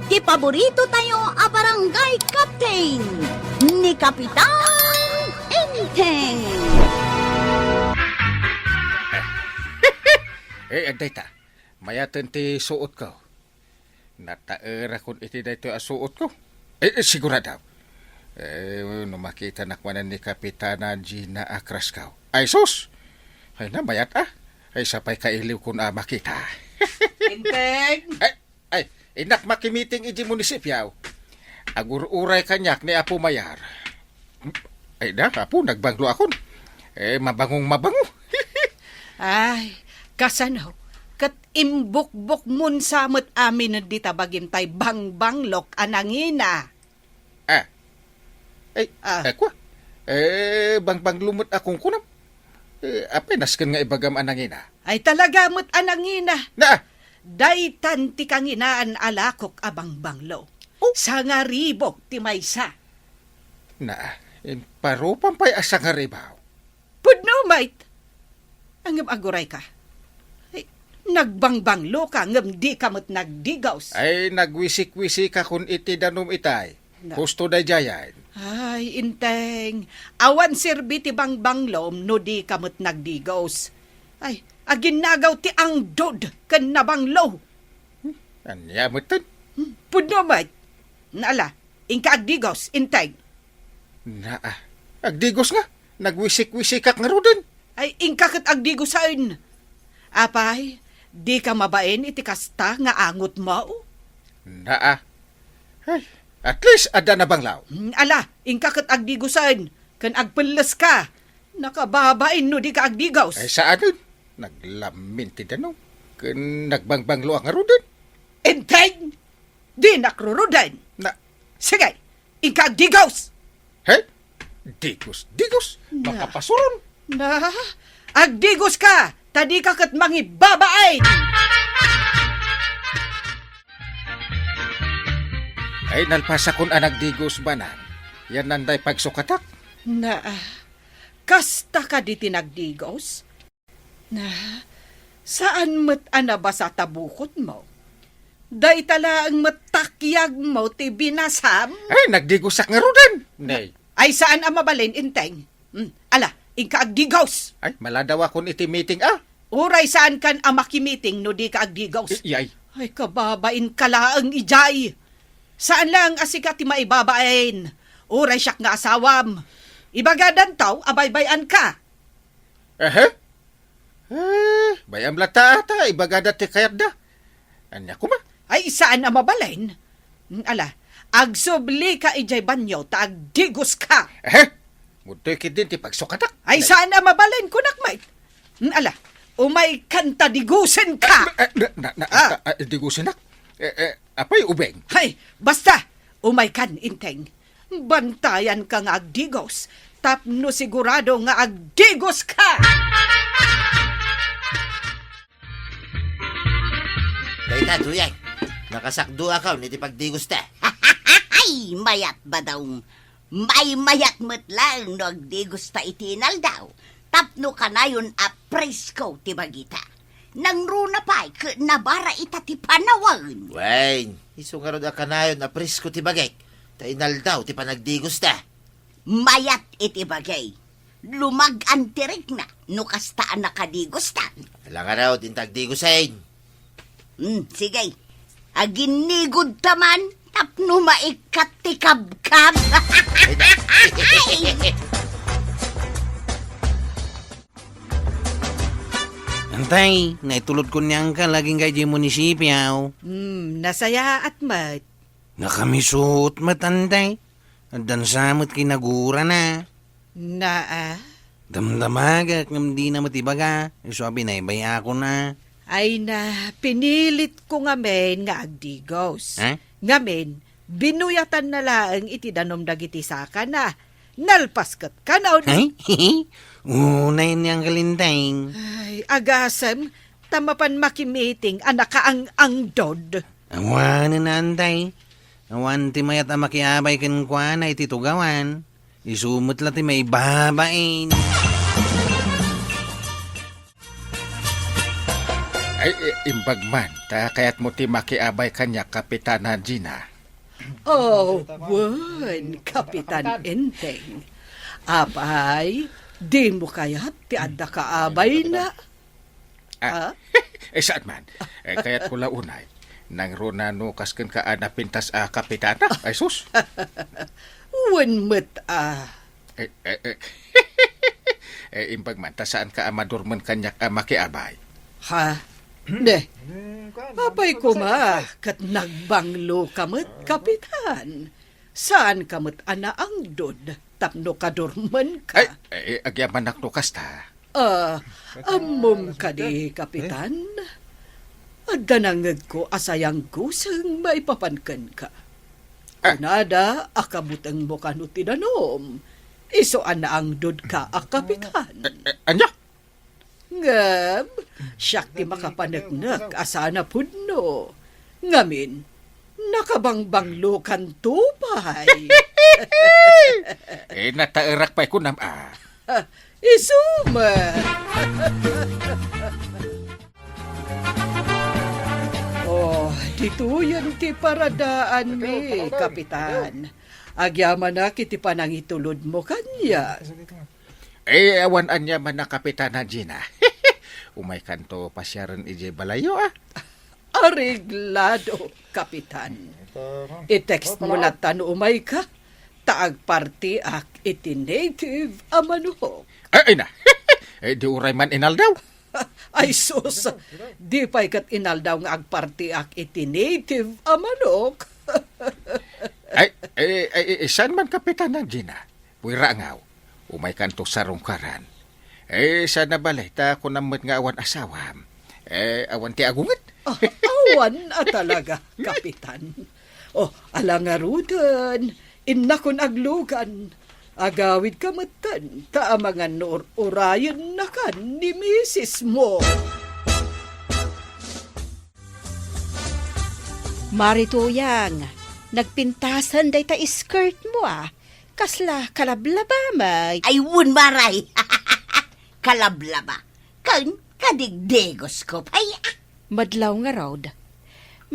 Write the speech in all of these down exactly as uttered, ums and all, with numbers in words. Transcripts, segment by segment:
Ti paborito tayo a barangay captain, ni Kapitan Enteng. Eh, adda ita. Mayaten ti suotko. Nataerakon iti daytoy a suotko. Eh, eh, sigurado. Eh, no makitanak manen ni Kapitana Gina a crush ko. Ay, sus! Ay na, mayat, ah. Ay, sapay kailiwkon a makita. Enteng! Ay, ay, innak makimiting iti munisipyo. Agur-uray kaniak ni Apo Mayar. Ay da, Apo, nagbanglo akon. Eh, mabangong mabango. Ay, kasano? Ket imbukbok mon sa met amin dita bagim tay bangbanglok a nangina. Ah. Ay, Ah. eh, kwa? Eh, bangbanglo met a kunkunam. Eh, apay nasken nga ibagam a nangina? Ay, talaga met a nangina. Na! Daytan ti kanginaan a lakok a bangbanglo. Oh. Sangaribok ti maysa. Na, imparupan pay a sangaribaw. Pudno met. Ngem aguray ka. Ay, nagbangbanglo ka, ngem di ka met nagdigos. Ay, nagwisik-wisik akon iti danum itay. Na- Husto daydiayen. Ay, Enteng. Awan serbi ti bangbanglom no di ka met nagdigos. Ay, aginnagaw ti angdod ken nabanglo. Hmm, ania met ten? Hmm, pudno met. Naala, inka agdigos, Enteng. Naa, agdigos nga. Nagwisik-wisikak ngaruden. Ay, inka ket agdigosen. Apay, di ka mabain iti kasta nga angotmo? Naa. Ay, at least, adda nabanglo. Hmm, ala, inka ket agdigosen, ken agpelles ka. Nakababain no di ka agdigos. Ay, saanen. Naglamin ti danum. Ken nagbangbanglo a ngaruden. Enteng! Dinak ruruden. Na- Sige, inka agdigos! He? Digos, digos? Na. Mapapasuron? Na? Agdigos ka! Ta di ka ket mangibabain! Ay, nalpasakon a nagdigos, Banang. Yan nanday pagsukatak. Na, kasta kadi ti nagdigos? Na, saan met a nabasa ta bukotmo? Dayta laeng met takyagmo ti binasam? Ay, nagdigosak ngaruden. Nay. Ay, saan a mabalin, Enteng? Hmm, ala, inka agdigos. Ay, maladawakon iti meeting, ah. Uray saankan a makimiting no di ka agdigos. I-, iyay. Ay, kababain ka laeng, ijay. Saan lang a sika ti maibabain. Uray siak nga asawam. Ibagadanto a baybay-an ka. Ehe? Eh, bay-am latta ata, ibagada ti kayatda. Ania koma? Ay, saan a mabalin? Mm, ala, agsubli ka idiay banyo ta agdigos ka. Ehe? Mudtoy ketdin ti pagsukatak. Ay, saan a mabalin, kunak met. Mm, ala, umay kan ta digosen ka. Ah, na, na, na, Ah. ah, ah, digosenak? Eh, eh, apay ubing? Hay, basta, umay kan, Enteng. Bantayan ka nga agdigos, tapno sigurado nga agdigos ka! Dayta, Duyay. Nakasakduakon iti pagdigosta. Ay, mayat, Badong. Maymayat met laeng no agdigosta iti inaldaw. Tapno kanayon a presko ti bagita. Nangruna pay ket nabara ita ti panawen. Wen, isu ngarud a kanayon a presko ti bagik, ta inaldaw ti panagdigosta. Mayat iti bagik. Lumag-an ti rikna no kasta a nakadigosta. Ala ngarud, inta agdigosen. Hmm, sige. Aginnigod ta man tapno maikkat ti kabkab. Antay, naitulodkon ni Angkal agingga idiay munisipyo. Hmm, nasayaat met. Nakamisuot met, Antay. Addan sa met kinagurana. Naa. Damdamagak ngem dina met ibaga, isu a binaybay-akon a. Ay na, pinilitko ngamin nga agdigos. Ha? Ngamin, binuyatanna laeng iti danum dagiti sakana. Nalpas ket kanon. Ay? Unay ni Angkal Enteng. Ay, agasem, ta mapan makimiting a nakaang-angdod. Awanen, Antay. Awan ti mayat a makiabay kenkuana iti tugawan. Isu met la ti maibabain. Ay, eh, imbag man, ta kayatmo ti makiabay kaniak, Kapitana Gina. Oh, wen, Kapitan Enteng. Apay, dimo kayat ti adda kaabayna? Ah, Ah? eh, saan man? Eh, kayatko la unay. Nangruna no kas kenka a napintas a kapitana? Ay, sus! Wen met a. Eh, eh, eh. Eh, imbag man, ta saanka a madurmen kaniak a makiabay? Ha? Ne. Apay koma, ket nagbanglo ka met, Kapitan. Saanka met a naangdod tapno kadurmenka? Ay, eh, agyamanak no kasta. Ah, ammom kadi, Kapitan? Adda nangngegko a sayangguseng maipapan kenka. Ah. Kunada a kabutengmo kano ti danom, isu a naangdodka a kapitan. Eh, eh, ania? Ngem, siak ti makapaneknek a saan a pudno. Ngamin, nakabangbanglokanto pay. Eh, nataerak pay kunam, ah. Isu met. Oh, ditoyen ti paradaanmi, Kapitan. Agyamanak iti panangitulodmo kaniak. Eh, awan aniaman a Kapitana Gina. Umaykanto pasiaren idiay balayyo, ah. Areglado, Kapitan. I-text mo latta no umayka, ta agpartiak iti native a manok. Ay, ay na. Eh, di uray man inaldaw. Ay, sus! Di pay ket inaldaw nga agpartiak iti native a manok. Ay, eh, eh, eh, saan man, Kapitana Gina? Pwera ngaw. Umaykanto sarungkaran. Eh, saan a bale, ta kunam met nga awan asawam. Eh, awan ti agunget. Ah, awan a talaga, Kapitan. Oh, ala ngaruden, innakon aglugan. Agawidka metten, ta amangan no ur-urayennakan ni misismo. Mari Tuyang, nagpintasen dayta skirt mo, ah. Kasla kalablaba, may. Ay, wen, Maray. Kalablaba. Ken kadigdigosko pay, ah. Madlaw ngarud.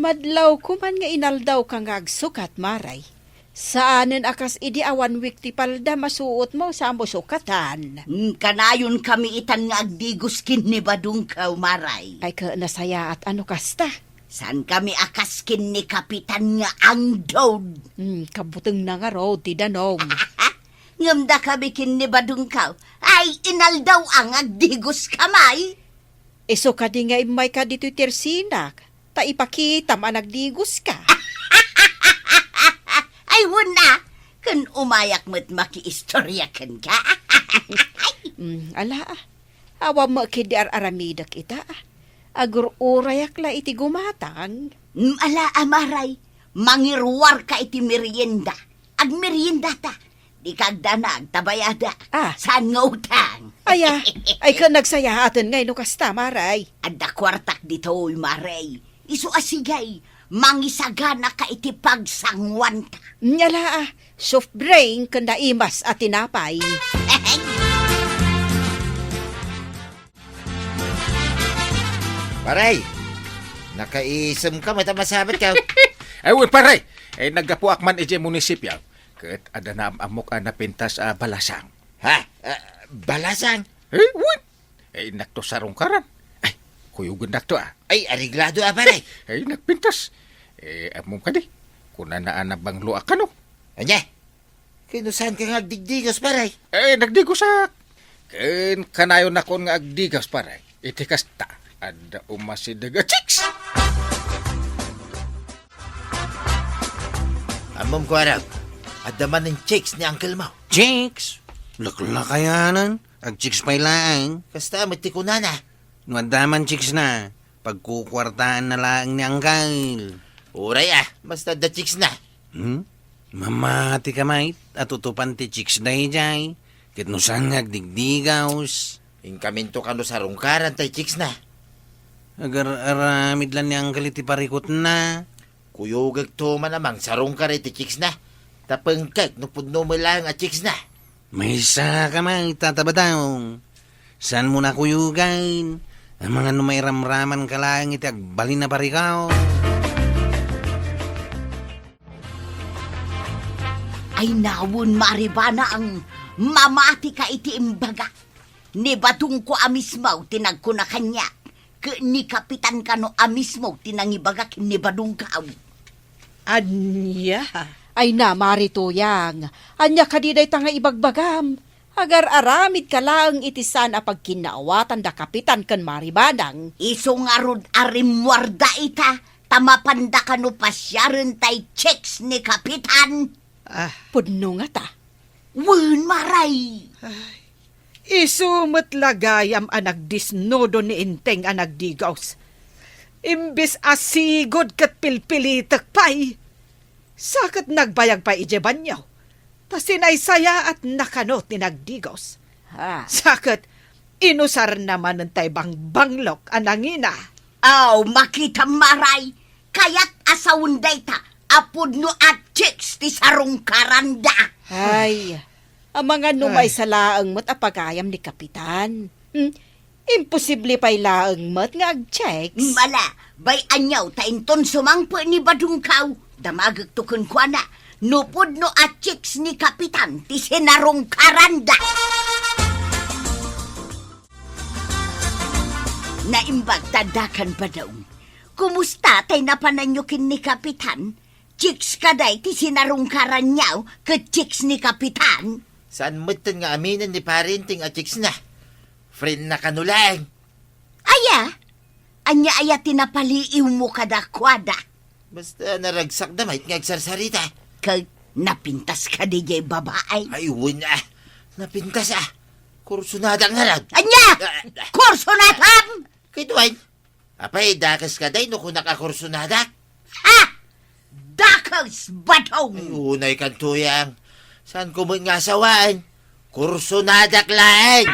Madlaw koman nga inaldawka nga agsukat, Maray. Saanen a kas idi a one week ti palda masuotmo, samo sukatan. Hmm, kanayon kami itan nga agdigos ken ni Badungkaw, Maray. Ay, ka nasayaat a no kasta. Saan kami a kas ken ni Kapitan nga angdod? Hmm, kabutengna ngarud ti danom. Ngem da kami ken ni Badungkaw. Ay, inaldaw a nga agdigos ka, may. Isu kadi nga immayka ditoy tersinak, ta ipakitam a nagdigoska. Ay, wen a, ken umayak met makiistoria kenka. Mm, ala, ah. Awan met ketdi ar-aramidek ita, ah. Agur-urayak la iti gumatang. Mm, ala, ah, Maray, mangiruarka iti merienda. Agmeriendata. Dika agdanag, ta bayada. Ah. Saan nga utang? Aya, ay, ken nagsayaaten ngay no kasta, Maray. Adda kuartak ditoy, Maray. Isu a sigay, mangisaganaka iti pagsanguanta. Nyala, ah, soft drink ken naimas a tinapay. Paray, nakaisemka met a masabat ka. Ay, wen, paray. Eh, naggapuak man idiay munisipio. Ket adda naam-ammok a napintas a balasang. Ha? Ah, balasang? Eh, wen. Eh, innakto sarungkaran. Ay, kuyogennakto, ah. Ay, areglado, ah, paray. Ay, nagpintas. Eh, ammom kadi. Kunana a nabanglo a kano. Ania? Ken no saanka nga agdigdigos, paray? Eh, nagdigosak. Ken kanayonnakon nga agdigos, paray. Iti kasta, adda umasideg a chicks. Ammom ko, Arab, adda manen chicks ni uncle mo. Chicks? Laklakayanan. Agchicks pay laeng. Kasta met ti kunana. No adda man chicksna, pagkukuartaanna laeng ni uncle. Uray, ah, basta adda chicksna. Hmm? Mamati ka, mait, a tutupan ti chicksna idiay, ket no saan nga agdigdigaws. Inkaminto kano sarungkaran tay chicksna. Agar-aramid la ni uncle iti parikutna. Kuyogekto man a mangsarungkar iti chicksna. Ta pengkek no pudno met laeng a chicksna. Maysa ka man, Tata Badong. Saanmo na kuyogan. Amangan no mairamramanka laeng iti agbalin a barikaw. Ay nawen, Mari Banang, mamatika iti imbagak. Ni badongko a mismo ti nagkuna kaniak, ket ni Kapitan kano a mismo ti nangibaga ken ni badongko. Ania? Ay na, Mari Tuyang, ania kadi dayta nga ibagbagam? Agar-aramidka laeng iti saan a pagkinnaawatan da Kapitan ken Mari Banang. Isu ngarud a rimmuarda ita, ta mapanda kano pasiaren tay chicks ni Kapitan. Ah. Pudno ngata. Wen, Maray. Ay, isu met la gayam a nagdisnudo ni Enteng a nagdigos. Imbes a sigud ket pilpilitek pay, sa ket nagbayag pay idiay banio, ta sinaysayaatna kano ti nagdigos. Ha? Sa ket inusarna manen tay bangbanglok a nangina. Aw, makitam, Maray, kayat a sawen dayta a pudno a chicks ti sarungkaranda. Ay, amangan no Ay. maysa laeng met a pagayam ni Kapitan. Hmm? Imposible pay laeng met nga ag-chicks. Mala, bay aniaw ta inton sumangpet ni badongko, damagekto kenkuana, no pudno a chicks ni Kapitan ti sinarungkaranda. Naimbag ta adda kan badong. Kumusta tay napananyo ken ni Kapitan? Chicks kadi ti sinarungkaranyo ket chicks ni Kapitan? Saan metten nga aminen ni Pare Enteng a chicks na. Friend na kano laeng. Aya? Ania aya ti napaliiwmo kadakuada? Basta naragsakda met nga agsarsarita. Ket napintas kadi diay babai? Ay, wen a. Napintas a. Kursunada ngarud. Ania? Ah, ah. Kursunadam? Ket wen, apay, dakes kadi no kunak a kursunadak? Ha! Dakes, badong! Ay, unay kan Tuyang. Saanko met nga asawaen? Kursunadak laeng!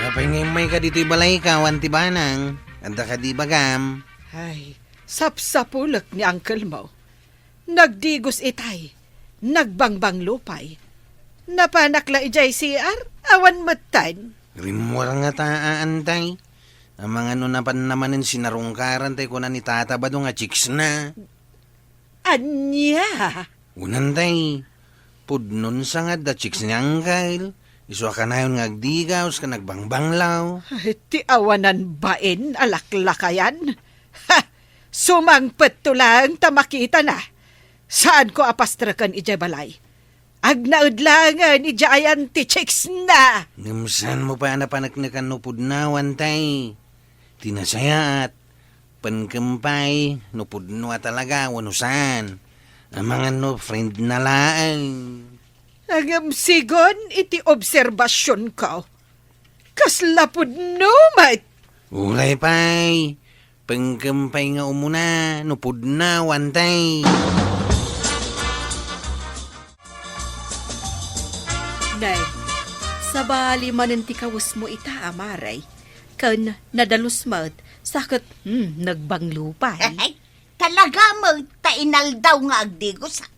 Apay nga immayka ditoy balayko, awan ti banang? Adda kadi ibagam? Ay, sapsapulek ni uncle mo. Nagdigos itay, nagbangbanglo pay. Napanak la idiay C R, awan metten. Rimmuar ngata, Antay. Amangan no napanna manen sinarungkaran tay kuna ni Tata Badong a chicks na. Ania? Wen, Antay. Pudnon sa nga adda chicks ni Uncle. Isu a kanayon nga agdigaws ken agbangbanglaw. Ay, ti awanan bain a laklakayan. Ha! Sumangpetto laeng ta makitana. Saanko a pastreken idiay balay. Agnaed laengen idiay ayan ti chicks na. Ngem saanmo pay a napaneknekan no pudno, Antay. Ti nasayaat, penkem pay no pudno a talaga wenno saan. Amangan no friend na laeng. Ngem sigun iti obserbasionko, kasla pudno met. Uray pay, penkem pay nga umuna no pudno, Antay. Nay, sabali manen ti kawesmo ita a Maray, ken nadalus met, sa ket, hmm, nagbanglo pay. Talaga met ta inaldaw nga agdigosak.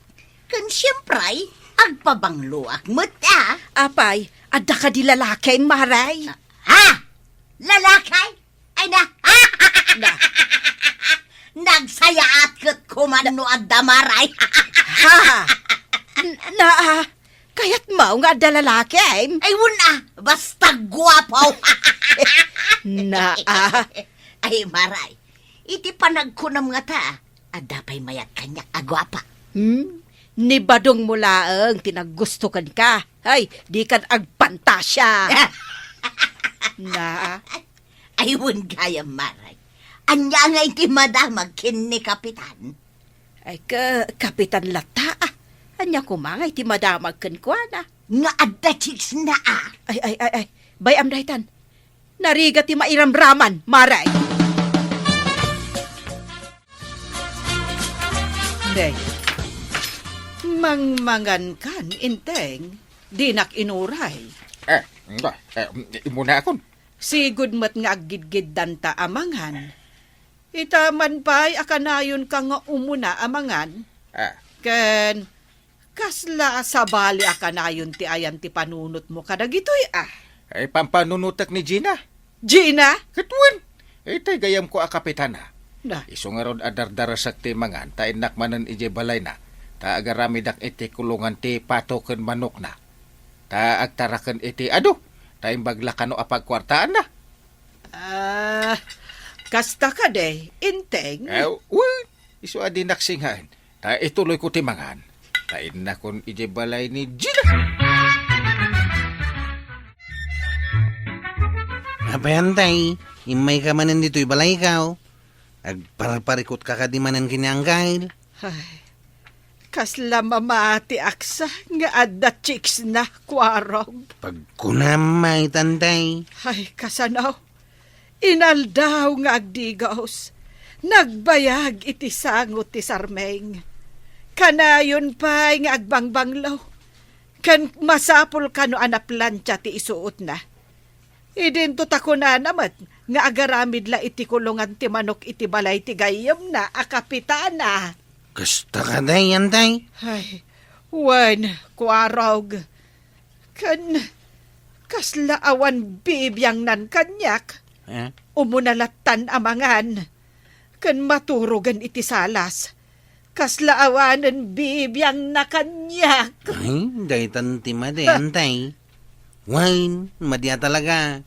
Ken siempre, agpabangloak met a. Apay, adda kadi lalakim, Maray? Ha? Lalaki? Ay na. Na. Nagsayaat ket kuman no adda, Maray. Ha? N-, naa, kayatmo nga adda lalakim? Ay, wen a, basta guapo. Naa. Ay, Maray, iti panagkunam ngata, adda pay mayat kaniak a guapa. Hmm? Ni badongmo laeng ti naggusto kenka. Ay, dikan agpantasia. Na. Ay, wen gayam, Maray. Ania ngay ti madamag ken ni Kapitan? Ay, ka-, Kapitan latta, ah. Ania koma ngay ti madamag kenkuana? Nga adda chicks na, ah. Ay, ay, ay, ay. Bay-am daytan. Narigat ti mairamraman, Maray. Nay, mangmangan kan, Enteng, dinak inuray. Eh, nga, eh, imunakon. Sigud met nga aggidgiddanta a mangan. Ita man pay a kanayonka nga umuna a mangan. Ah. Ken Kasla a sabali a kanayon ti ayan ti panunotmo kadagitoy, a? Ay, pampanunotek ni Gina. Gina? Ket wen, itay gayyemko a kapitana. Na. Isu ngarud a dardarasek ti mangan, ta innak manen idiay balayna, ta agaramidak iti kulongan ti pato ken manokna. Ta agtaraken iti adu, ta imbag la kano a pagkuartaanna. Ah, kasta kadi, Enteng? Eh, wen, isu a dinak singaen. Ta ituloyko ti mangan. Ta innakon idiay balay ni Gina. Apay, Enteng, immayka manen ditoy balayko. Agparparikutka kadi manen ken ni Angkel? Ay, kasla mamatiak sa nga adda chicks na, Kuarog. Pagkunam, Enteng. Ay, kasano? Inaldaw nga agdigos, nagbayag iti sango ti sarmeng. Kanayon pay nga agbangbanglo, ken masapul kano a naplantia ti isuotna. Idinto ta kunana met nga agaramid la iti kulongan ti manok iti balay ti gayyemna a kapitana. Kasta kadi, Enteng? Ay, wen, Kuarog. Ken kasla awan bibiangnan kaniak. Eh? Umuna lattan a mangan, ken maturogen iti salas. Kasla awanen bibiangna kaniak. Ay, daytan ti madi, Enteng. Wen, madi a talaga.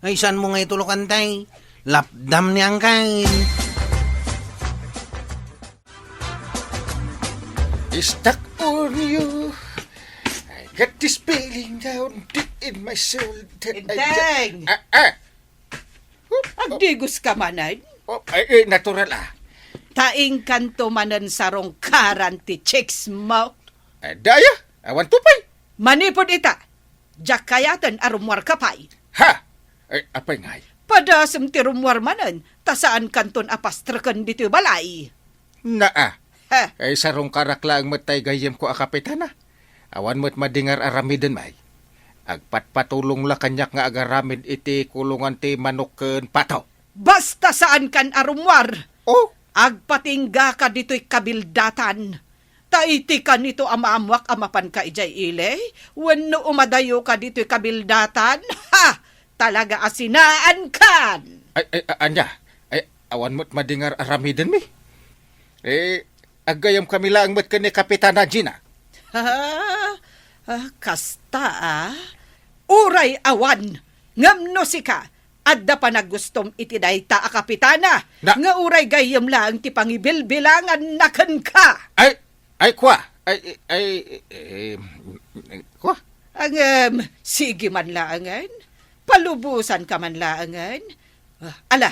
Ay, saanmo nga itulok, Enteng? Lapdam ni Angkel. Stuck on you. I got this feeling down deep in my soul that I just... Enteng! Ah, ah. Agdigos ka manen? Oh, ay, eh, natural, ah. Ta inkanto manen sarungkaran ti chicks mo. Eh, daya, awan to pay. Manipud ita, diak kayaten a rummuarka pay. Ha? Eh, apay ngay? Padasem ti rummuar manen, ta saankanton a pastreken ditoy balay. Naa. Heh. Ay, sarungkarak laeng met tay gayyemko a kapitana. Awan met madi nga ar-aramiden, may. Agpatpatulong la kaniak nga agaramid iti kulongan ti manok ken pato. Basta saankan a rummuar. Oh? Agpatinggaka ditoy kabildatan. Ta iti kanito a maammoak a mapanka idiay ili, wenno umadayoka ditoy kabildatan, ha! Talaga a sinaankan! Ay, ay, a-, ania? Ay, awan met madi nga ar-aramidenmi. Eh, aggayamkami laeng met ken ni Kapitana Gina. Ha? Ah, kasta, ah? Uray awan, ngem no sika, adda panaggustom iti dayta a kapitana, Na- nga uray gayyem laeng ti pangibilbilanganna kenka. Ay, ay, kua. Ay, ay, eh, kua. Ngem, sige man laengen. Palubosanka man laengen. Ah, ala,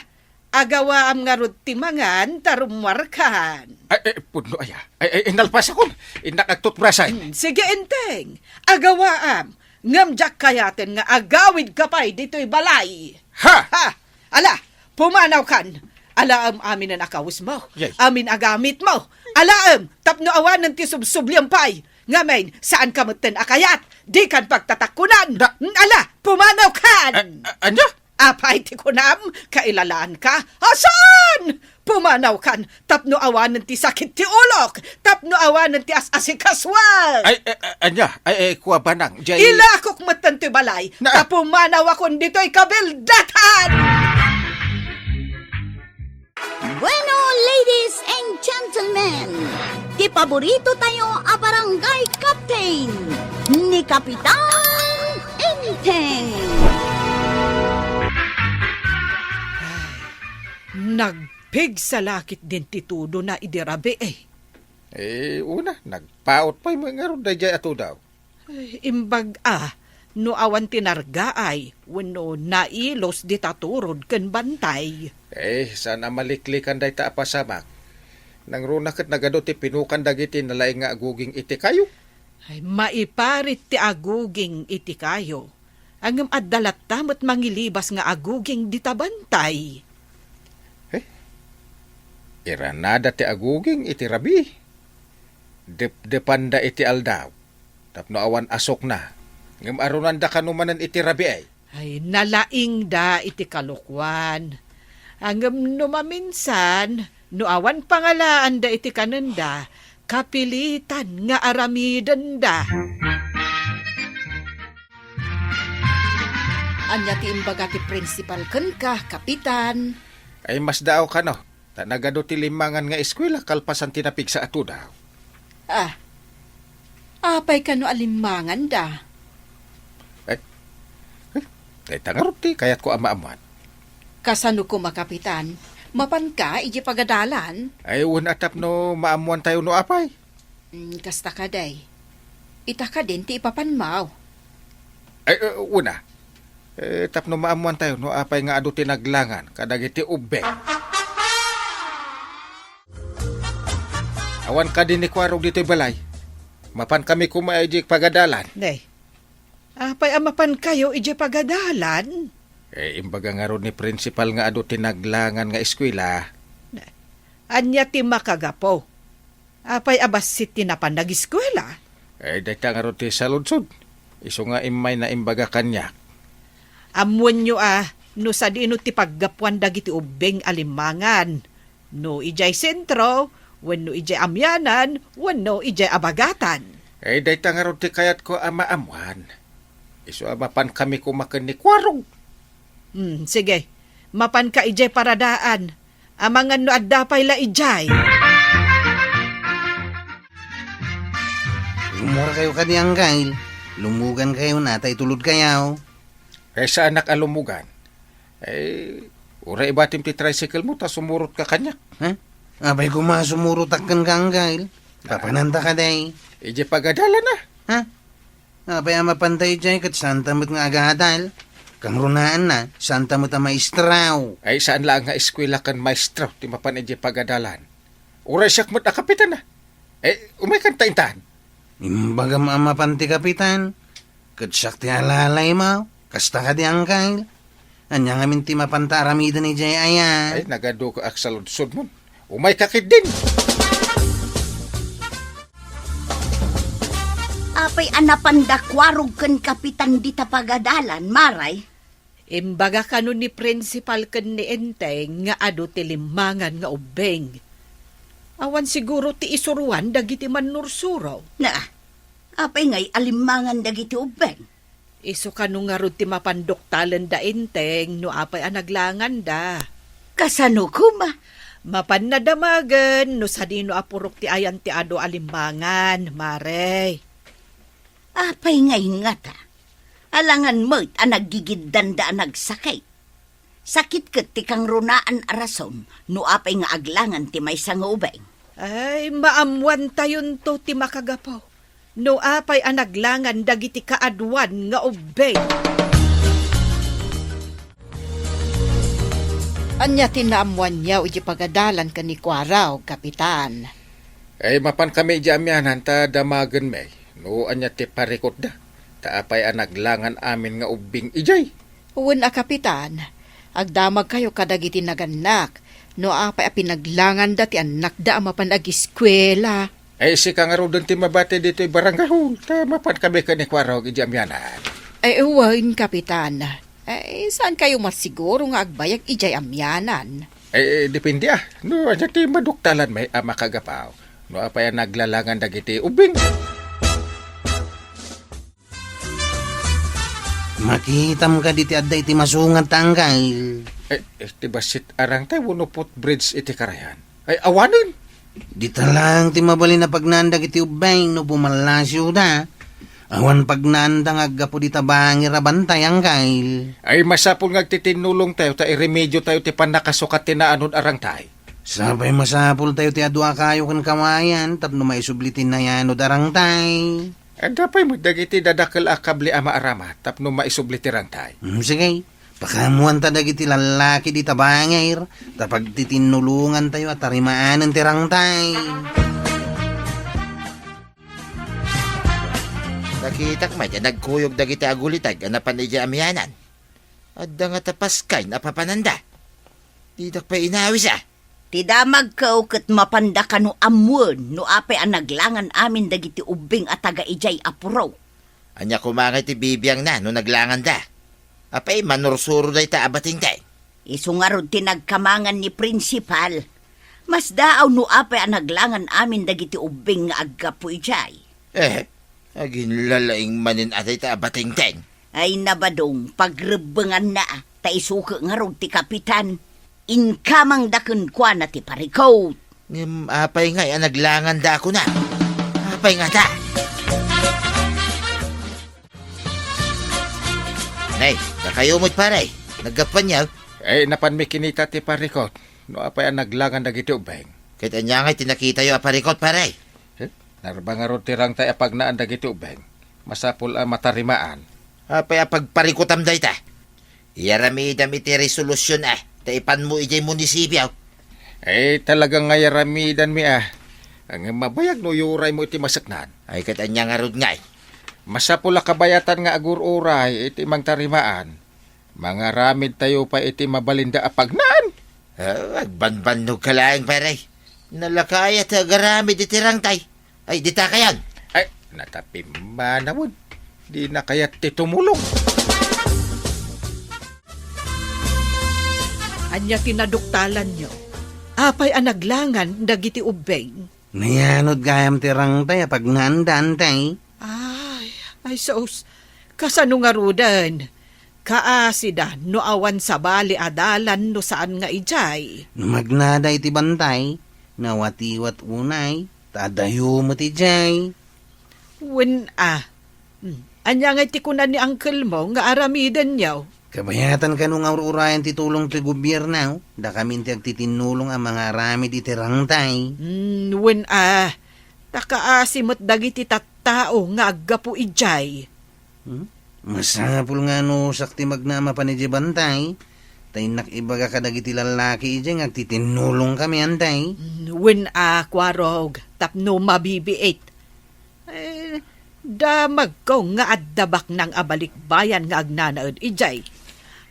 agawaam ngarud ti mangan ta rummuarkan. Ay, ay, pudno aya. Ay, ay, nalpasakon. Innak agtutbrasan. Hmm, sige, Enteng. Agawaam. Ngem diak kayaten nga agawidka pay ditoy balay. Ha? Ha? Ala, pumanawkan. Alaem aminen a kawesmo. Yay. Amin a gamitmo. Alaem, tapno awanen ti subsubliam pay. Ngamin, saanka metten a kayat. Dikan pagtatakkunan. Da- Ala, pumanawkan. A-, a-, ania? Apay ti kunam, kailalaanka? Asan? Pumanawkan, tapno awanen ti sakit ti ulok, tapno awanen ti as-asikasuak. Ay, eh, eh, ania? Ay, eh, kua banang, jay- Ilakok metten ti balay, Na- ta pumanawakon ditoy kabildatan! Bueno, ladies and gentlemen, ti paborito tayo a barangay captain, ni Kapitan Enteng. Nagpigsa la ketdin ti tudona idi rabii, eh. Eh, una, nagpaut pay met ngarud daydiay a tudo. Ay, imbag a, no awan ti nargaay, wenno nailos dita turod ken bantay. Eh, saan a maliklikan dayta a pasamak. Nangruna ket nagadu ti pinukan dagiti nalaing nga aguging iti kayo. Ay, maiparit ti aguging iti kayo. Ngem adda latta met mangilibas nga aguging dita bantay. Eh? Iranada ti aguging iti rabii. Depdepanda iti aldaw. Tapno awan asukna. Ngem arunanda kano manen iti rabii. Ay, nalaingda iti kalokuan. Ngem no maminsan, no awan pangalaanda iti kanenda, Kapilitan nga aramidenda. Ania ti imbaga ti principal kenka, Kapitan? Ay, masdaaw kano, ta nagadu ti limmangan nga eskuela kalpasan ti napigsa a tudaw. Ah, apay kano a limmanganda? Eh, eh, dayta ngarud ti kayatko a maammuan. Kasano koma, Kapitan? Mapanka idiay pagadalan? Ay, wen a tapno maammuantayo no apay. Mm, kasta kadi. Ita kadin ti ipapanmaw. Ay, eh, una, eh, tapno maammuantayo no apay nga adu ti naglangan kadagiti ubbing. Awan kadi ni Kuarog ditoy balay. Mapan kami koma idiay pagadalan. Nay, apay a mapan kayo idiay pagadalan? Eh, imbaga ngarud ni principal nga adu ti naglangan nga eskuela. Nay, ania ti makagapu? Apay a bassit ti napan nagiskuela? Eh, dayta ngarud ti saludsod. Isu nga immay naimbaga kaniak. Ammoenyo a no sadino ti paggapuan dagiti ubbing a limmangan. No idiay sentro, wenno idiay amianan, wenno idiay abagatan. Eh, dayta ngarud ti kayatko a maammuan. Isu a mapan kami koma ken ni Kuarog. Hmm, sige. Mapanka idiay paradaan. Amangan no adda pay la idiay. Umura kayo kadi, Anggail. Lumugan kayo na, ta itulod kayo. Kaysa anak a lumugan. Eh, uray ibatim ti tricycle mo, ta sumurot ka kaniak. Ha? Apay koma sumurot akken ka, Anggail. Papananta ka, day. Idiay pagadalan, ah. Ha? Apay a mapan tayo jay ket santa met nga agadal. Kangrunaan na, santa met a maestraw. Ay, saan laeng nga eskuela ken maestro ti mapan idiay pagadalan. Uray siak met a kapitan, ah. Eh, umay kanta intan. Imbagam a mapan ti kapitan. Ket siak ti alalay mo. Kasta kadi, Anggail. Ania ngamin ti mapanta aramiden idiay aya? Ay, nagadu ka aksaludsod mo. Umay ka ketdin. Apay a napanda Kuarog ken kapitan dita pagadalan, Maray? Imbaga kano ni principal ken ni Enteng nga adu ti limmangan nga ubbing. Awan siguro ti isuruan dagiti mannursuro. Na, apay ngay a limmangan dagiti ubbing? Isu kano ngarud ti mapan doktalenda Enteng no apay a naglanganda. Kasano koma? Mapanna damagen no sadino a purok ti ayan ti adu a limmangan, Maray. Apay ngay ngata? Alangan met a naggigiddanda a nagsakit. Sakit ket ti kangrunaan a rason no apay nga aglangan ti maysa nga ubing. Ay, maammuantayonto ti makagapu no apay a naglangan dagiti kaaduan nga ubbing. Ania ti naammuanyo iti pagadalan ken ni Kuarog, Kapitan? Ay, mapan kami iti amianan ta damagenmi no ania ti parikutda, ta apay a naglangan amin nga ubbing idiay. Wen a, Kapitan, agdamagkayo kadagiti nagannak no apay a pinaglanganda ti annakda a mapan agiskuela. Ay, sika ngaruden ti mabati ditoy barangay hall, ta mapan kami ken ni Kuarog iti amianan. Ay, wen, Kapitan. Ay, saan kayo masiguro nga agbayag idiay amianan? Ay, depende, ah. No, ania ti maduktalanmi a makagapu no apay a naglalangan dagiti ubbing. Makitam kadi ti adda iti masungat, Anggail? Eh, eh, ti bassit a rangtay wenno footbridge iti karayan? Ay, awanen! Dita laeng ti mabalin a pagnaan dagiti ubbing no pumallasiwda. Awan pagnaanda nga aggapu dita bangir a bantay, Anggail. Ay, masapul nga agtitinnulongtayo ta iremediotayo ti pannakasukat ti naanod a rangtay. Sapay masapultayo ti adu a kayo ken kawayan tapno maisubli ti nayanod a rangtay. Adda pay met dagiti dadakel a kable a maaramat tapno maisubli ti rangtay. Hmm, sige. Pakaammoanta dagiti lallaki dita bangir, ta pagtitinnulongantayo a tarimaanen ti rangtay. Nakitak met a nagkuyog dagiti aguliteg a napan idiay amianan. Adda ngata paskay a papananda. Didak pay inawis, ah. Ti damagko ket mapanda kano ammoen no apay a naglangan amin dagiti ubbing a taga idiay a puro. Ania koma ngay ti bibiangna no naglanganda? Apay manursuro dayta a batingteng? Isu ngarud ti nagkamangan ni Principal. Masdaaw no apay a naglangan amin dagiti ubbing nga aggapu idiay. Eh, aginlalaing manen a dayta a batengteng. Ay na, Badong, pagrebbenganna, ta isu ket ngarud ti kapitan. Inkamangda kenkuana ti parikut. Ngem apay ngay a naglanganda a kuna? Apay ngata? Nay, dakayo met, pare. Naggapuanyo? Eh, napanmi kinita ti parikut. No apay a naglangan dagiti ubbing? Ket ania ngay ti nakitayo a parikut, pare? Eh, narba ngarud ti rangtay a pagnaan dagiti ubbing. Masapul a matarimaan. Apay a pagparikutam dayta? Iyaramidam iti resolusion a, ta ipanmo idiay munisipio. Eh, talaga nga iyaramidanmi a. Ngem mabayag no iyuraymo iti maseknan. Ay, ket ania ngarud ngay? Masapul a kabayatan nga agur-uray iti mangtarimaan. Mangaramidtayo pay iti mabalinda a pagnaan. Ah, agbanbannogka laeng, pare. Nalaka aya ti agaramid iti rangtay. Ay, dita kayan. Ay, natapimmanawen. Dina kayat ti tumulong. Ania ti naduktalanyo? Apay a naglangan dagiti ubbing? Nayanod gayam ti rangtay a pagnaanda, Bantay. Ay, ay sus, kasano ngaruden? Kaasida no awan sabali a dalan no saan nga idiay. No magnada iti Bantay, nawatiwat unay, ta adayo met idiay. Wen a. Hmm. Ania ngay ti kuna ni uncle mo nga aramidenyo? Kabayatan kano nga ur-urayan ti tulong ti gobierno, dakamin ti agtitinnulong a mangaramid iti rangtay. Hmm, wen a. Ta kaasi met dagiti tattao nga aggapu idiay. Hmm? Masapul nga no siak ti magnamapan idiay Bantay, ta innak ibaga kadagiti lallaki idiay nga agtitinnulongkami, Bantay. Hmm, wen a, Kuarog, tapno mabibiit. Eh, damagko nga adda baknang a balikbayan nga agnanaed idiay.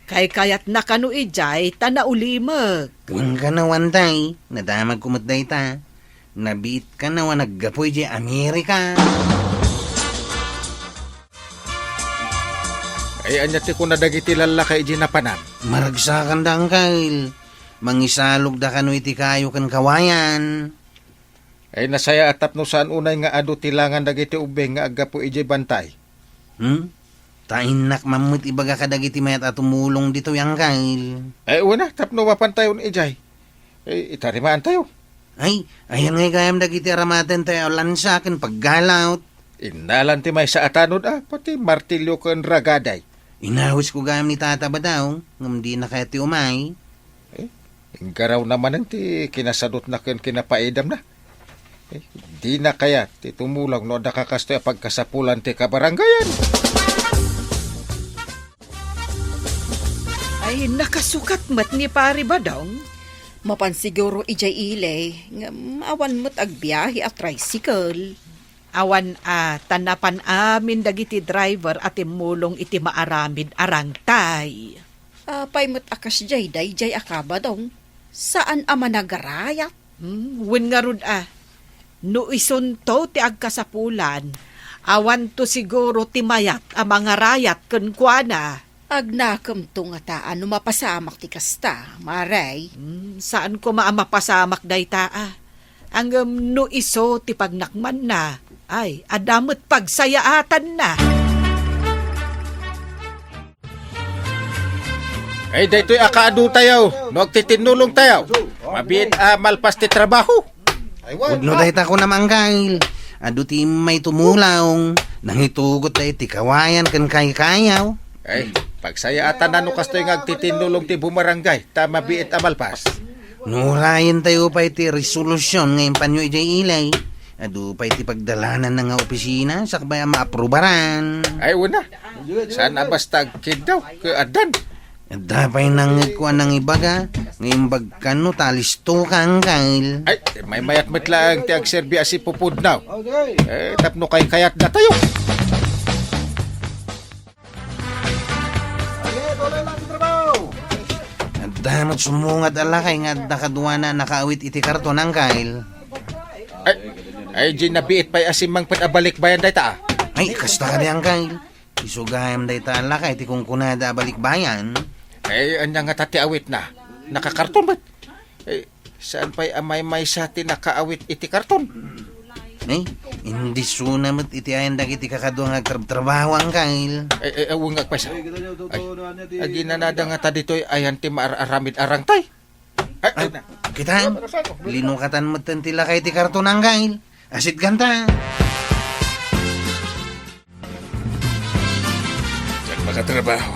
Kaykayatna kano idiay ta naulimek. Wen kano, Bantay, nadamagko met dayta. Nabiit kano a naggapu idiay Amerika. Ay, ania ti kuna dagiti lallaki idiay napanan? Maragsakanda, Angkel. Mangisalogda kano iti kayo ken kawayan. Ay, nasayaat tapno saan unay nga adu ti langan dagiti ubbing nga aggapu idiay Bantay. Hmm? Ta innak man met ibaga kadagiti mayat a tumulong ditoy, Angkel. Ay, wen a, tapno mapantayon idiay. Ay, itarimaantayo. Ay, ayan ngay gayam dagiti aramatentayo a lansa ken paggalawt. Innalan ti maysa a tanod a, pati martilyo ken ragaday. Inawisko gayam ni Tata Badaw, ngem dina kayat ti umay. Eh, inggaraw na manen ti kinasadutna ken kinapaidamna. Eh, dina kayat ti tumulong no adda kakastoy a pagkasapulan ti kabarangayan. Ay, nakasukat met ni Pari Badong. Mapan siguro idiay ili, ngem awan met agbiahe a tricycle. Awan a, ta napan amin dagiti driver a timmulong iti maaramid a rangtay. Apay met a kasdiay daydiay a kabadong? Saan a managarayat? Hmm, wen ngarud a, no isunto ti agkasapulan, awanto siguro ti mayat a mangarayat kenkuana. Agnakemto ngata a no mapasamak ti kasta, Mare? Hmm, saan koma a mapasamak dayta a. Ngem no isu ti pagnakmanna, ay, adda met pagsayaatanna. Ay, daytoy a kaadutayo, no agtitinnulongtayo, mabiit a malpas ti trabaho. Pudno dayta kunam, Angkel. Adu ti immay tumulong, nangitugot da iti kawayan ken kaykayaw. Ay, pagsayaatan no kastoy nga agtitinnulong ti bumarangay, ta mabiit a malpas. No urayentayo pay ti resolusion nga impanyo idiay ili, adu pay ti pagdalananna nga opisina, sakbay a maaprubaran. Ay, wen a. Saan a basta agkiddaw, ket addan. Adda pay nangngegko a nangibaga, nga imbag kano ta alistoka, Angkel. Ay, maymayat met laeng ti agserbi a sipupudnaw. Eh, tapno kaykayatnatayo. Adda met sumungad a lakay nga adda kaduana a nakaawit iti karton, Angkel. Ay, ay, di nabiit pay a simmangpet a balikbayan dayta, a. Ay, kasta kadi, Angkel. Isu gayam dayta a lakay ti kunkunada a balikbayan. Eh, ania ngata ti awitna? Nakakarton met. Eh, Saan pay a maymaysa ti nakaawit iti karton? Ay, indisuna met iti ayan dagiti kakadua nga agtrabtrabaho, Angkel. Ay, ay, awan nga agpaysa. Ay, aginanada nga ta ditoy ayan ti maar-aramid a rangtay. Ay, ay, Ay, na. Kita, linukatan met ti lakay ti karton, Angkel. Asit ganta. Diak makatrabaho.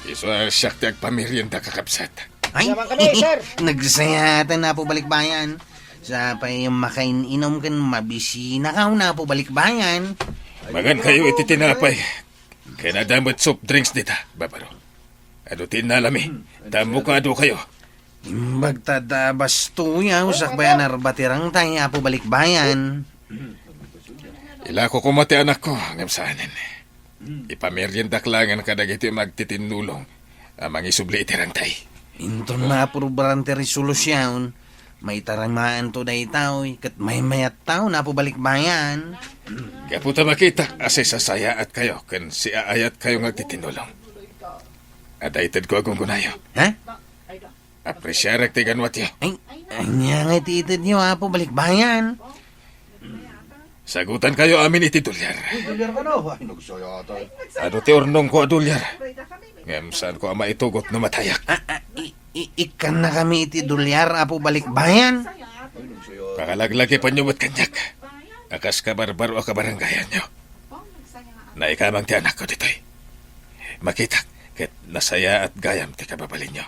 Isu a siak ti agpamerienda, kakabsat. Ay, Yaman kami, sir. Nagsayaten, Apo Balikbayan. Sapay makain-inom ken mabisinakaw, Apo Balikbayan. Magan kayo iti tinapay. Ken adda met soft drinks dita, Barbaro. Adu ti innalami. Hmm. Tammo ka adu kayo. Imbag ta adda bastoya, sakbay a narba ti rangtay, Apo Balikbayan. Ilako koma ti anakko, ngem saanen. Ipameriendak laengen kadagiti magtitinnulong a mangisubli iti rangtay. Inton maaprubaran ti resolusion, maitarimaanto daytoy, ket maymayattaon, Apo Balikbayan. Gapu ta makitak a sisasayaatkayo ken siaayatkayo nga agtitinnulong. Adda itedko a gunggonayo. Ha? Apresiarek ti ganwatyo. Ay, ania nga iti itedyo, Apo Balikbayan? Sagutankayo amin iti dolyar. Uy, dolyar kano? Ay, nagsayatan. Adu ti urnongko a dolyar. Ngem saanko a maitugot no matayak. Ah, ah, i-, i-, ikkannakami iti dolyar, Apo Balikbayan. Ay, nagsayatan. Pakalaglagipanyo met kaniak. A kas kabarbaro a kabarangayanyo. Naikamang ti anakko ditoy. Makitak, ket nasayaat gayam ti kababalinyo.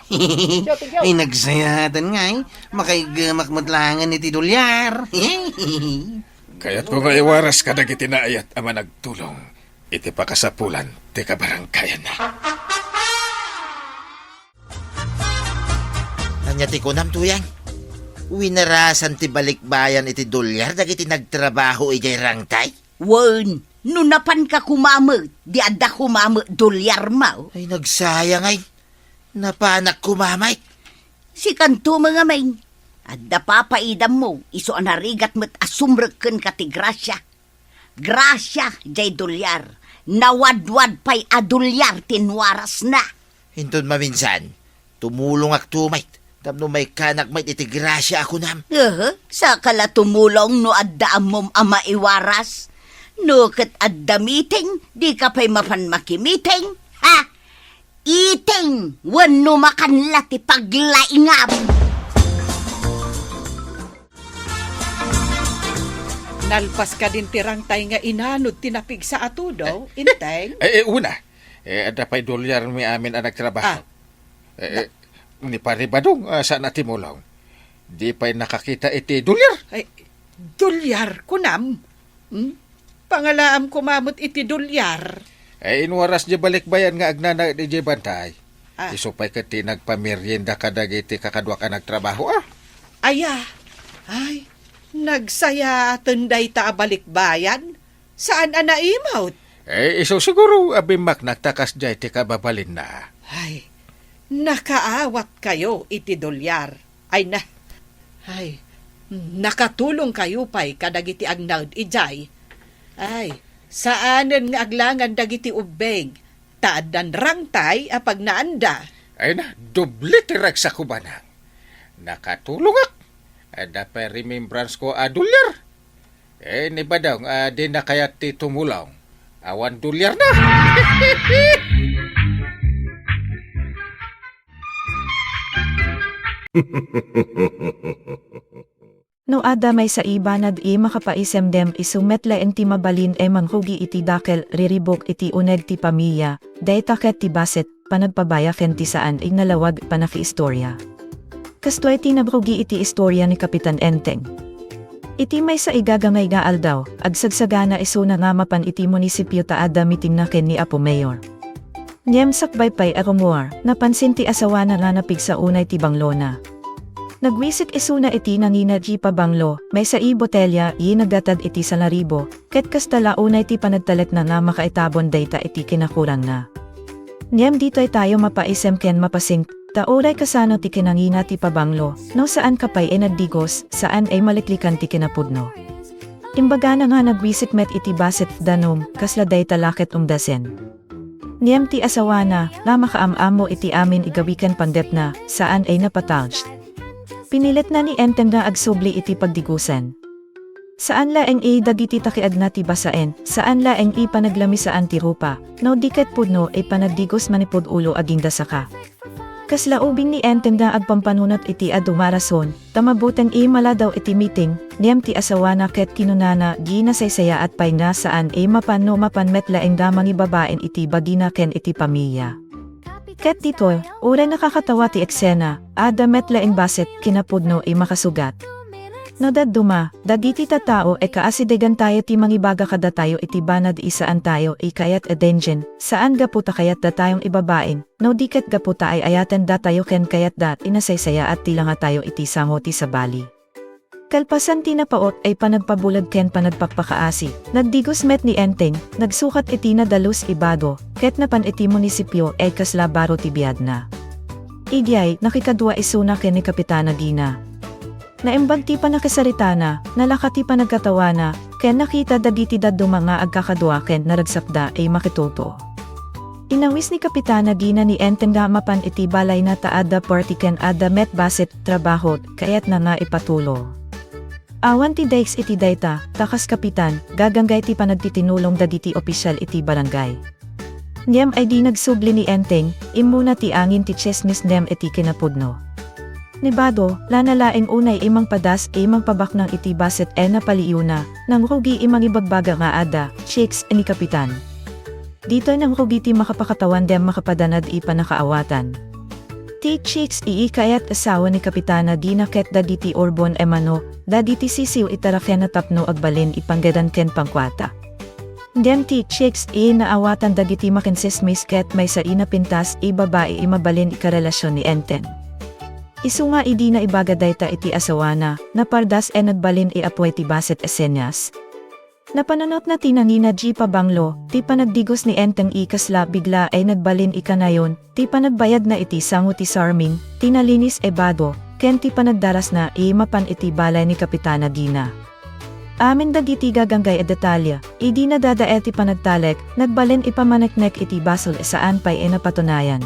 Ay, nagsayaatan ngay. Makaigemak met laengen iti dolyar. Kayatko nga iwaras kadagiti naayat a managtulong iti pakasapulan ti kabarangayanna. Ania ti kunam, Tuyang? Winarasan ti balikbayan iti dolyar dagiti nagtrabaho idiay rangtay? Wen, no napanka koma met, di adda koma met dolyarmo. Ay, nagsayang ay. Napanak koma met. Sikanto met ngamin. Adda papaidammo, isu a narigat met a sumrek kenka ti grasia. Grasia, jay dolyar. Nawadwad pay a dolyar ti inwarasna. Inton maminsan, tumulongakto met tapno maikkanak met iti grasia a kunam. Aha, saka la tumulong no adda ammom a maiwaras. No ket adda meeting, dika pay mapan makimiting. Ha? Iting wenno makan la ti paglaingam. Nalpas kadin ti rangtay nga inanod ti napigsa a tudo, Inteng? Eh, eh, una, eh, adda pay dolyarmi amin a nagtrabaho. Ah. Eh, eh, ni Pare Badong, ah, saan a timulong. Di pay nakakita iti dolyar. Ay, dolyar, kunam? Hmm? Pangalaam koma met iti dolyar. Ay, inwaras di balikbayan nga agnanaed idiay bantay. Ah. Isu pay ket ti nagpamerienda kadagiti kakaduak a nagtrabaho, ah. Aya, ay, nagsayaaten dayta a balikbayan. Saan a naimut? Eh, isu siguro a bimmaknak ta kasdiay ti kababalinna. Ay, nakaawatkayo iti dolyar. Ay na, ay, nakatulongkayo pay kadagiti agnaed idiay. Ay, saanen nga aglangan dagiti ubbing, ta addan rangtay a pagnaanda. Ay na, doble ti ragsak, Manang. Nakatulongak. Adda pay remembrance ko a dolyar. Eh, ni Badong, ah, di na kayat ti tumulong. Awan dolyar na. No adda maysa a banag a makapaisemdem, isu met laeng ti mabalin a mangrugi iti dakkel, riribuk iti uneg ti pamilia, dayta ket ti bassit, panagpabaya ken ti saan a nalawag a panakiistoria. Kastoy ti nagrugi iti istoria ni Kapitan Enteng. Iti maysa a gagangay nga aldaw, agsagsagana isuna nga mapan iti munisipio ta adda meetingna ken ni Apo Mayor. Ngem sakbay pay a rummuar, napansin ti asawana nga napigsa unay ti banglona. Nagwisik isuna iti nangina ti pabanglo, maysa a botelya a naggatad iti sanaribu, ket kasta la unay ti panagtalekna nga makaitabon dayta iti kinakurangna. Ngem ditoy tayo mapaisem ken mapasingpet, ta uray kasano ti kinangina ti pabanglo, no saanka pay a nagdigos, saan a maliklikan ti kinapudno. Imbagana nga nagwisik met iti bassit a danum, kasla dayta la ket umdasen. Ngem ti asawana, nga makaam-ammo iti amin a gawi ken panggepna, saan a napatawag. Piniletna ni Enteng nga agsubli iti pagdigusen. Saan laeng a dagiti takiagna ti basaen, saan laeng a panaglamisaan ti rupa, no di ket pudno a panagdigus manipud ulo agingga saka. Kasla ubing ni Enteng nga agpampanunot iti adu nga rason, ta mabuteng a maladaw iti meeting, ngem ti asawana ket kinunana nga nasaysayaat pay nga saan a mapan no mapan met laeng nga mangibabain iti bagina ken iti pamilia. Ket ditoy, uray nakakatawa ti eksena, adda met laeng bassit, kinapudno a makasugat. No dadduma, dagiti tattao a kaasidegantayo ti mangibaga kadatayo iti banag a saantayo a kayat a denggen, saan gapu ta kayatdatayon ibabain, no di ket gapu ta ay-ayatendatayo ken kayatda a nasaysayaat ti langatayo iti sango ti sabali. Kalpasan ti napaut a panagpabulag ken panagpakpakaasi, nagdigus met ni Enteng, nagsukat iti nadalus a bado, ket napan iti munisipio a kasla baro ti biagna. Idiay, nakikadua isuna ken ni Kapitana Gina. Naimbag ti pannakasaritana, nalaka ti panagkatawana, ken nakita dagiti dadduma nga agkakadua ken naragsakda a makitutuo. Inawis ni Kapitana Gina ni Enteng nga mapan iti balayna ta adda party ken adda met bassit trabaho, kayatna nga ipatulong. Awan ti dayeg iti dayta, ta kas kapitan, gaganggay ti panagtitinulong dagiti opisyal iti barangay. Ngem idi nagsubli ni Enteng, immuna ti angin ti tsismis ngem iti kinapudno. Ni bado, la na laeng unay a mangpadas a mangpabaknang iti bassit a napaliiwna, nangrugi a mangibagbaga nga adda chicks ni Kapitan. Ditoy nangrugi ti makapakatawan ngem makapadanag a pannakaawatan. Ti chicks a kayat asawa ni Kapitana Gina ket dagiti urbon a manok, dagiti sisiw a tarakenna tapno agbalin a panggedan ken pangkuarta. Ngem ti chicks a naawatan dagiti makinsismis ket maysa a napintas a babai a mabalin a karelasion ni Enteng. Isu nga idi naibaga dayta iti asawana, napardas a nagbalin a appoy ti bassit a senyas. Napanunotna ti nangina a pabanglo, ti panagdigus ni Enteng a kasla bigla a nagbalin a kanayon, ti panagbayadna iti sango ti sarming, ti nalinis a bado, ken ti panagdarasna a mapan iti balay ni Kapitana Gina. Amin dagiti gaganggay a detalye, idi nadadael ti panagtalek, nagbalin a pamaneknek iti basol a saan pay a napatunayan.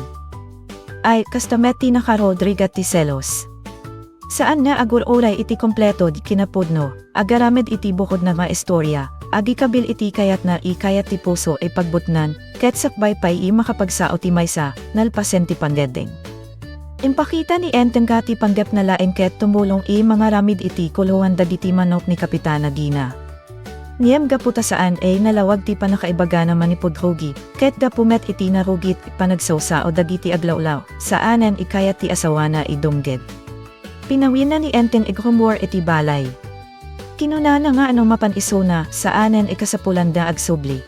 Ay, kasta met ti nakarugi ket ti selos. Saan nga agur-uray iti kompleto ti kinapudno, agaramid iti bukodna nga istorya, agikabil iti kayatna a kayat ti puso a pagbutngan, ket sakbay pay a makapagsao ti maysa, nalpasen ti panggeddeng. Impakita ni Enteng nga ti panggepna laeng ket tumulong a mangaramid iti kuluan dagiti manok ni Kapitana Gina. Ngem gapu ta saan a nalawag ti pannakaibagana manipud rugi, ket gapu met iti narugi ti panagsawsao dagiti aglawlaw, saanen a kayat ti asawana a dumngeg. Pinawenna ni Enteng a gummuar iti balay. Kinunana nga no mapan isuna, saanen a kasapulanda agsubli.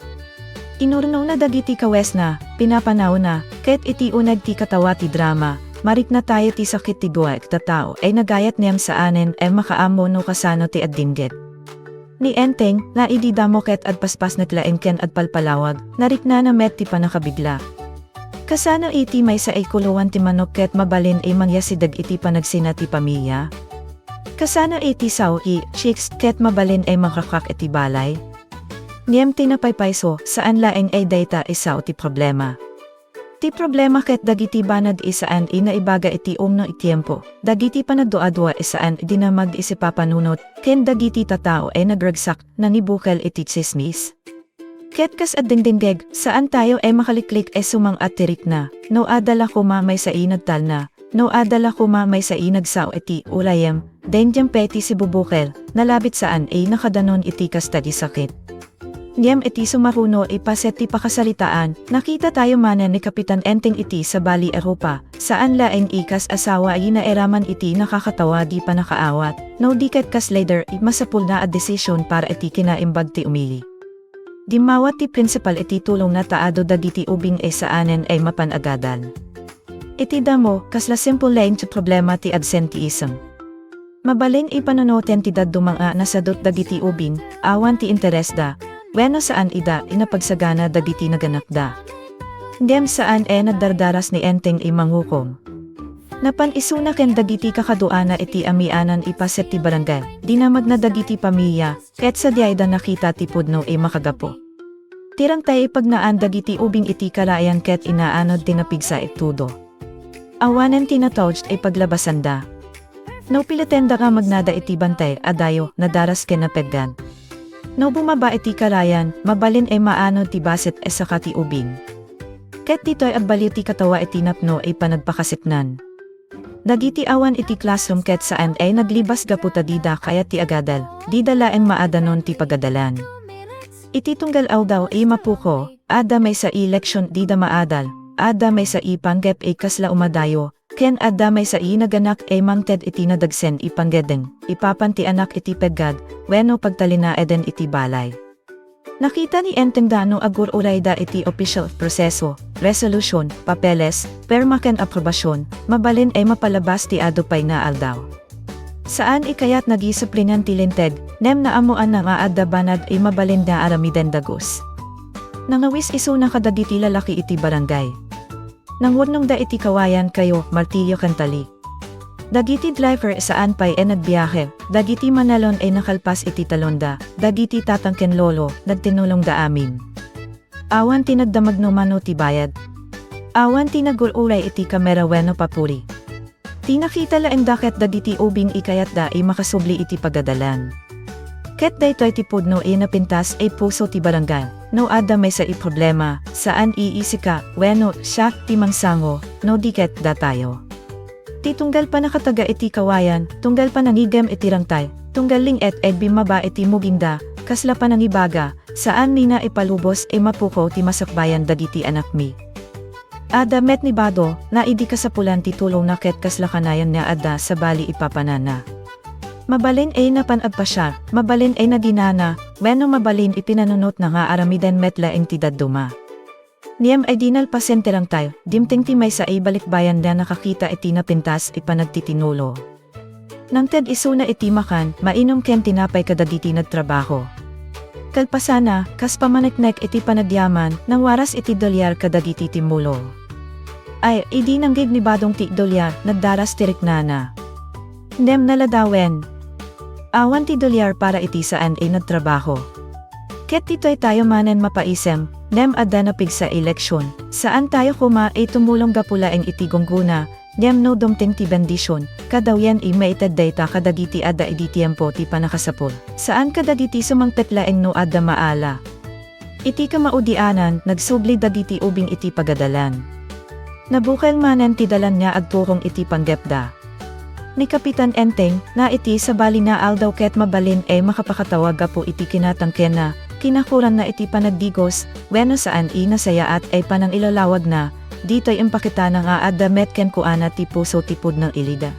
Inurnona dagiti kawesna, pinapanawna, ket iti uneg ti katawa ti drama, mariknatayo ti sakit ti dua a tattao a nagayat ngem saanen a makaammo no kasano ti agdingded. Ni Enteng, nga idi damo ket agpaspasnek laeng ken agpalpalawag, nariknana met ti pannakabigla. Kasano iti maysa a kuluan ti manok ket mabalin a mangyasideg iti panagsina ti pamilia? Kasano iti sao a chicks ket mabalin a mangrakrak iti balay? Ngem ti napaypayso, saan laeng a dayta a sao ti problema. Ti problema ket dagiti banag a saan a naibaga iti umno a tiempo, dagiti panagduadua a saan a dinamag iti papanunot, ken dagiti tattao a nagragsak, nangibukel iti tsismis. Ket kas agdingdingdeg, saantayo a makaliklik a sumang-at ti rikna, no adda la koma maysa a nagtalna, no adda la koma maysa a nagsao iti urayem, dengdeng pay ti sibubukel, nalabit saan a nakadanon iti kasta a sakit. Ngem iti sumaruno a paset ti pakasaritaan, nakitatayo manen ni Kapitan Enteng iti sabali a rupa, saan laeng a kas asawa a nairaman iti nakakatawa a pannakaawat, no di ket kas leader a masapulna a desisyon para iti kinaimbag ti umili. Dimmawat ti prinsipal iti tulongna ta adu dagiti ubing a saanen a mapan agadal. Iti damo, kasla simple laeng ti problema ti absenteeism. Mabalin a panunoten ti dadduma nga nasadut dagiti ubing, awan ti interesda, wenno saan ida a napagsagana dagiti naganakda. Ngem saan a nagdardaras ni Enteng a manghukom. Napan isuna ken dagiti kakaduana iti amianan a paset ti barangay, dinamagna dagiti pamilia, ket sadiayda nakita ti pudno a makagapu. Tirangtay a pagnaan dagiti ubing iti karayan ket inaanod ti napigsa a tudo. Awanen ti natawj a paglabasanda. No piletenda nga magnada iti bantay a dayo, nadaras ken napeggad. No bumaba iti karayan, mabalin ay maanod ti bassit a saka ti ubing. Ket ditoy agbaliw ti katawa iti napno a panagpakasiknan. Dagiti awan iti classroom ket saan ay naglibas gapu ta dida kayat ti agadal, dida laeng maadanon ti pagadalan. Iti tunggal aldaw a mapukaw, adda maysa a leksion dida maadal, adda maysa a panggep a kasla umadayo, ken adda maysa a naganak a mangted iti nadagsen a panggedeng, ipapan ti anak iti peggad, wenno pagtalinaeden iti balay. Nakita ni Enteng no agur-urayda iti official proseso, resolution, papeles, pirma ken aprobasion, mabalin ay mapalabas ti adu pay nga aldaw. Saan a kayat nga disiplinan ti linteg, ngem naammoanna nga adda banag a mabalin nga aramiden dagus. Nangawis isuna kadagiti lalaki iti barangay. Nangurnongda iti kawayan, kayo, martilyo ken tali. Dagiti driver saan pay a nagbiahe, dagiti manalon a nakalpas iti talonda, dagiti tatang ken lolo, nagtinulongda amin. Awan ti nagdamag no mano ti bayad. Awan ti nagur-uray iti kamera wenno papuri. Ti nakita laeng da ket dagiti ubing a kayatda a makasubli iti pagadalan. Ket daytoy ti pudno a napintas a puso ti barangay. No adda maysa a problema, saan a sika wenno siak ti mangsango, no di ket datayo. Ti tunggal pannakataga iti kawayan, tunggal pannangigem iti rangtay, tunggal ling-et a bimmaba iti mugingda, kasla pannangibaga, saan a ipalubos a mapukaw ti masakbayan dagiti anakmi. Adda met ni Bado, nga idi kasapulan ti tulongna ket kasla kanayon nga adda sabali a ipapananna. Mabalin a napan agpasiar, mabalin a naginana, wenno mabalin a pinanunotna nga aramiden met laeng ti dadduma. Ngem idi nalpasen ti rangtay, dimteng ti maysa a balikbayan nga nakakita iti napintas a panagtitinulo. Nangted isuna iti makan, mainum ken tinapay kadagiti nagtrabaho. Kalpasanna, kas pamaneknek iti panagyaman, nangwaras iti dolyar kadagiti timmulong. Ay, idi nanggeg ni Badong ti dolyar, nagdaras ti riknana. Ngem naladawen. Awan ti dolyar para iti saan a nagtrabaho. Ket ditoy tayo manen mapaisem, ngem adda napigsa a leksion, saan tayo koma a tumulong gapu laeng iti gunggona, ngem no dumteng ti bendision, kadawyan a maited dayta kadagiti adda idi tiempo ti pannakasapul, saan kadagiti sumangpet laeng no adda maala. Iti kamaudianan, nagsubli dagiti ubing iti pagadalan. Nabukel manen ti dalan nga agturong iti panggepda. Ni Kapitan Enteng, nga iti sabali nga aldaw ket mabalin a makapakatawa gapu iti kinatangkenna, kinakuranna iti panagdigos, wenno saan a nasayaat a panangilalawagna, ditoy impakitana nga adda met kenkuana ti puso ti pudno a lida.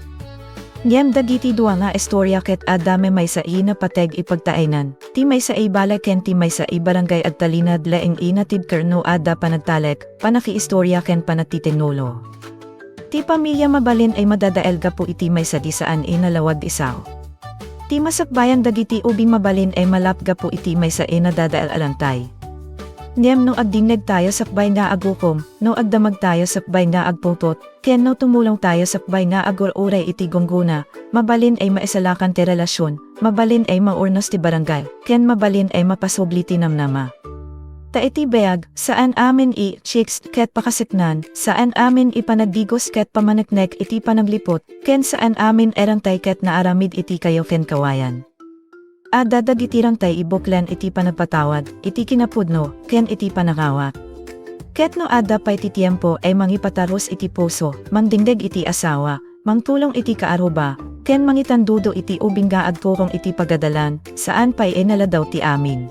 Ngem dagiti dua nga istorya ket adda met maysa a napateg a pagtaengan, ti maysa a balay ken ti maysa a barangay agtalinaed laeng a natibker no adda panagtalek, pannakiistorya ken pannakititinulo. Ti pamilia mabalin a madadael gapu iti maysa a saan a nalawag a sao. Ti masakbayan dagiti ubing mabalin a malap gapu iti maysa a nadadael a rangtay. Ngem no agdingngeg tayo sakbay nga agukom, no agdamag tayo sakbay nga agpungtot, ken no tumulong tayo sakbay nga agur-uray iti gunggona, mabalin a maisalakan ti relasion, mabalin a maurnos ti barangay, ken mabalin a mapasubli ti namnama. Ta iti biag, saan amin a chicks ket pakasiknan, saan amin a panagdigos ket pamaneknek iti panagliput, ken saan amin a rangtay ket naaramid iti kayo ken kawayan. Adda dagiti rangtay a buklen iti panagpatawad, iti kinapudno, ken iti panangawat. Ket no adda pay ti tiempo a mangipatarus iti puso, mangdingdeg iti asawa, mangtulong iti kaaruba, ken mangitandudo iti ubing nga agturong iti pagadalan, saan pay a naladaw ti amin.